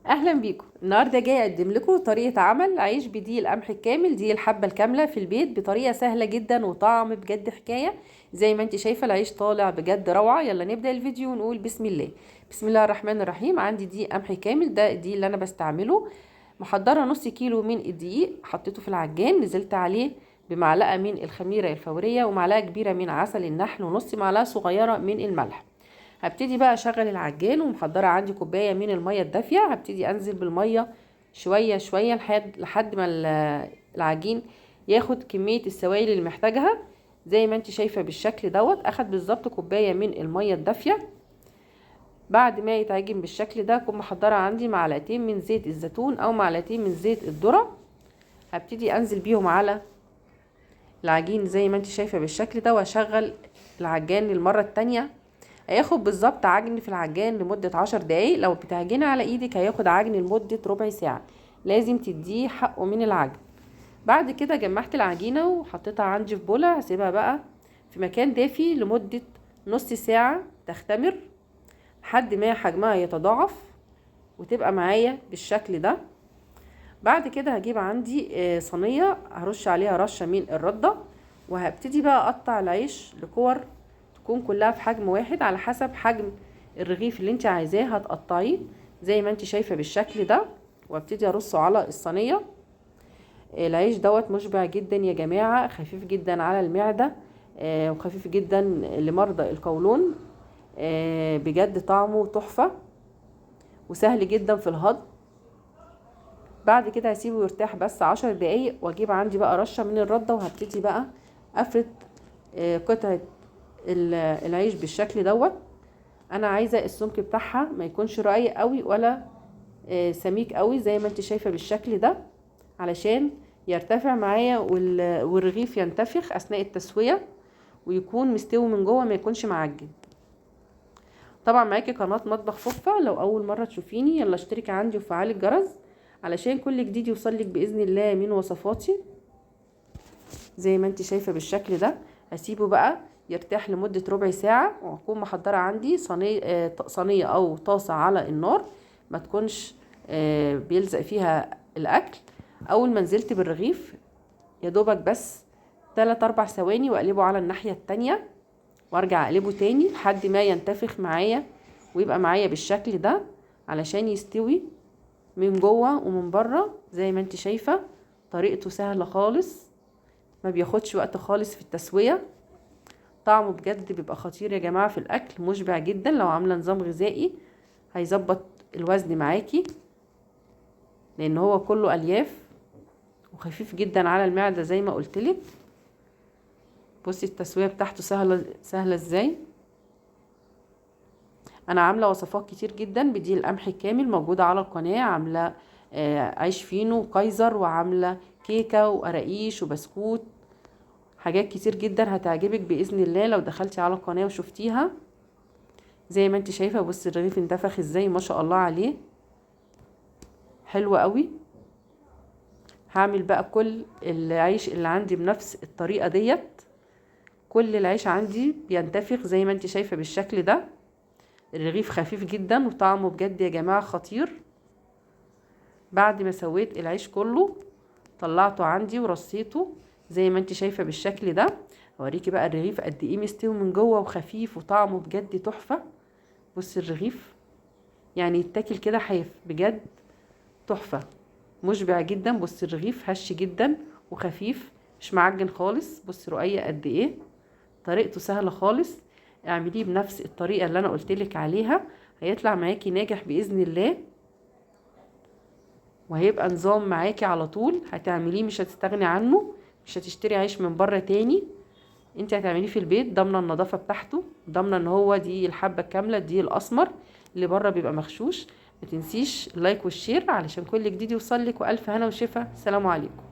اهلا بيكم. النهارده جاي اقدم لكم طريقه عمل عيش بدقيق القمح الكامل، دي الحبة الكاملة في البيت بطريقة سهلة جدا وطعم بجد حكاية. زي ما انت شايفه العيش طالع بجد روعه. يلا نبدا الفيديو ونقول بسم الله. بسم الله الرحمن الرحيم. عندي دقيق قمح كامل، ده الدقيق اللي انا بستعمله. محضرة نص كيلو من الدقيق، حطيته في العجان، نزلت عليه بمعلقه من الخميره الفورية ومعلقة كبيرة من عسل النحل ونص معلقه صغيرة من الملح. هبتدي بقى اشغل العجان، ومحضره عندي كوباية من المية الدافيه. هبتدي انزل بالمية شوية شوية لحد ما العجين ياخد كمية السوائل اللي محتاجها. زي ما انت شايفه بالشكل دوت، اخد بالظبط كوباية من المية الدافيه. بعد ما يتعجن بالشكل ده، اكون محضرة عندي معلقتين من زيت الزيتون او معلقتين من زيت الذرة. هبتدي انزل بيهم على العجين زي ما انت شايفه بالشكل ده، واشغل العجان للمرة التانية. هياخد بالظبط عجن في العجان لمدة 10 دقايق. لو بتعجني على ايدك هياخد عجن لمدة ربع ساعة، لازم تديه حقه من العجن. بعد كده جمعت العجينة وحطيتها عندي في بولة، هسيبها بقى في مكان دافي لمدة نص ساعة تختمر لحد ما حجمها يتضاعف وتبقى معايا بالشكل ده. بعد كده هجيب عندي صينية هرش عليها رشة من الردة، وهبتدي بقى اقطع العيش لكور تكون كلها في حجم واحد على حسب حجم الرغيف اللي انت عايزاه هتقطعيه زي ما انت شايفه بالشكل ده. وابتدي ارصه على الصينية. العيش دوت مشبع جدا يا جماعة، خفيف جدا على المعدة، وخفيف جدا لمرضى القولون، بجد طعمه تحفة وسهل جدا في الهضم. بعد كده هسيبه يرتاح بس 10 دقايق، واجيب عندي بقى رشه من الردة، وهبتدي بقى افرد قطعه العيش بالشكل دوت. انا عايزه السمك بتاعها ما يكونش رقيق قوي ولا سميك قوي زي ما انت شايفه بالشكل ده، علشان يرتفع معايا والرغيف ينتفخ اثناء التسوية ويكون مستوي من جوه، ما يكونش معجن. طبعا معاكي قناة مطبخ فوفا، لو اول مرة تشوفيني يلا اشتركي عندي وفعلي الجرس علشان كل جديد يوصلك باذن الله من وصفاتي. زي ما انت شايفه بالشكل ده هسيبه بقى يرتاح لمدة ربع ساعة، وأكون محضرة عندي صينية أو طاسة على النار ما تكونش بيلزق فيها الأكل. أول ما نزلت بالرغيف يا دوبك بس 3-4 ثواني وأقلبه على الناحية التانية، وأرجع أقلبه تاني لحد ما ينتفخ معايا ويبقى معايا بالشكل ده علشان يستوي من جوه ومن بره. زي ما انت شايفة طريقته سهلة خالص، ما بياخدش وقت خالص في التسوية. طعمه بجد بيبقى خطير يا جماعة في الأكل، مشبع جدا. لو عاملة نظام غذائي هيظبط الوزن معاكي، لأن هو كله ألياف وخفيف جدا على المعدة زي ما قلتلك. بصي التسوية بتاعته سهلة سهلة ازاي. أنا عاملة وصفات كتير جدا بدقيق القمح الكامل موجودة على القناة، عاملة عيش فينو وكايزر، وعاملة كيكة وقراقيش وبسكوت، حاجات كتير جدا هتعجبك بإذن الله لو دخلتي على القناة وشفتيها. زي ما انت شايفة بصي الرغيف انتفخ ازاي ما شاء الله عليه، حلو قوي. هعمل بقى كل العيش اللي عندي بنفس الطريقة ديت. كل العيش عندي بينتفخ زي ما انت شايفة بالشكل ده. الرغيف خفيف جدا وطعمه بجد يا جماعة خطير. بعد ما سويت العيش كله طلعته عندي ورصيته زي ما انت شايفه بالشكل ده. اوريكي بقى الرغيف قد ايه مستوي من جوه وخفيف وطعمه بجد تحفة. بصي الرغيف يعني يتاكل كده حاف، بجد تحفة، مشبع جدا. بصي الرغيف هش جدا وخفيف مش معجن خالص. بصي رقيق قد ايه، طريقته سهلة خالص. اعمليه بنفس الطريقة اللي انا قلتلك عليها، هيطلع معاكي ناجح باذن الله، وهيبقى نظام معاكي على طول. هتعمليه مش هتستغني عنه، مش هتشتري عيش من بره تاني، انت هتعمليه في البيت، ضامنه النظافة بتاعته، ضامنه ان هو دي الحبة الكاملة، دي الاسمر اللي بره بيبقى مغشوش. ما تنسيش ال like وال share علشان كل جديد يوصلك، والف هنا وشفا. سلام عليكم.